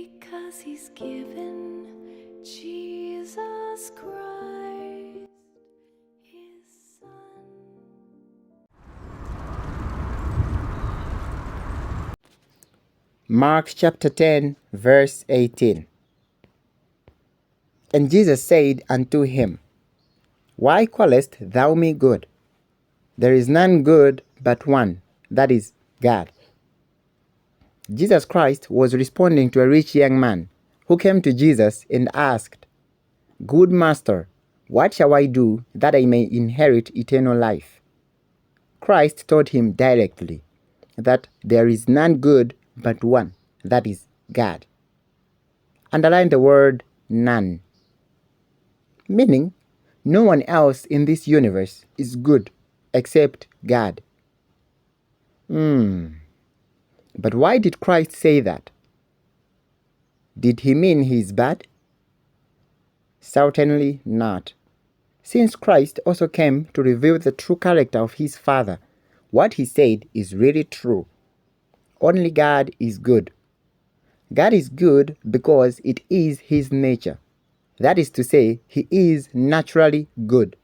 because he's given Jesus Christ, his son. Mark chapter 10, verse 18. And Jesus said unto him, Why callest thou me good? There is none good but one, that is, God. Jesus Christ was responding to a rich young man who came to Jesus and asked, Good master, what shall I do that I may inherit eternal life? Christ told him directly that there is none good but one, that is, God. Underline the word none, meaning no one else in this universe is good except God. But why did Christ say that? Did he mean he is bad? Certainly not. Since Christ also came to reveal the true character of his Father, what he said is really true. Only God is good. God is good because it is his nature. That is to say, he is naturally good.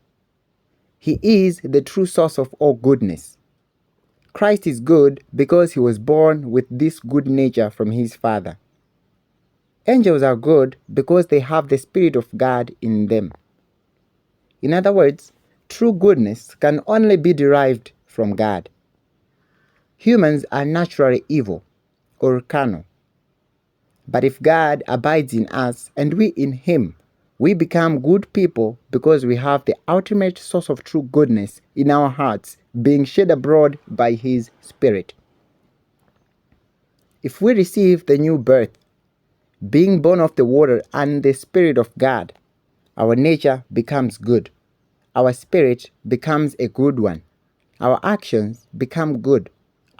He is the true source of all goodness. Christ is good because he was born with this good nature from his Father. Angels are good because they have the Spirit of God in them. In other words, true goodness can only be derived from God. Humans are naturally evil or carnal. But if God abides in us and we in him, we become good people because we have the ultimate source of true goodness in our hearts being shed abroad by his Spirit. If we receive the new birth, being born of the water and the Spirit of God, our nature becomes good. Our spirit becomes a good one. Our actions become good.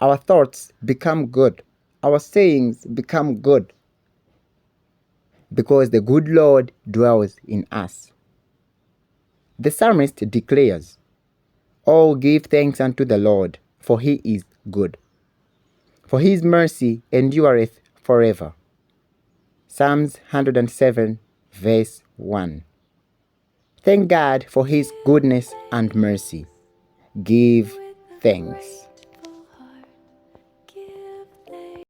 Our thoughts become good. Our sayings become good. Because the good Lord dwells in us. The psalmist declares, Oh, give thanks unto the Lord, for he is good. For his mercy endureth forever. Psalms 107, verse 1. Thank God for his goodness and mercy. Give thanks.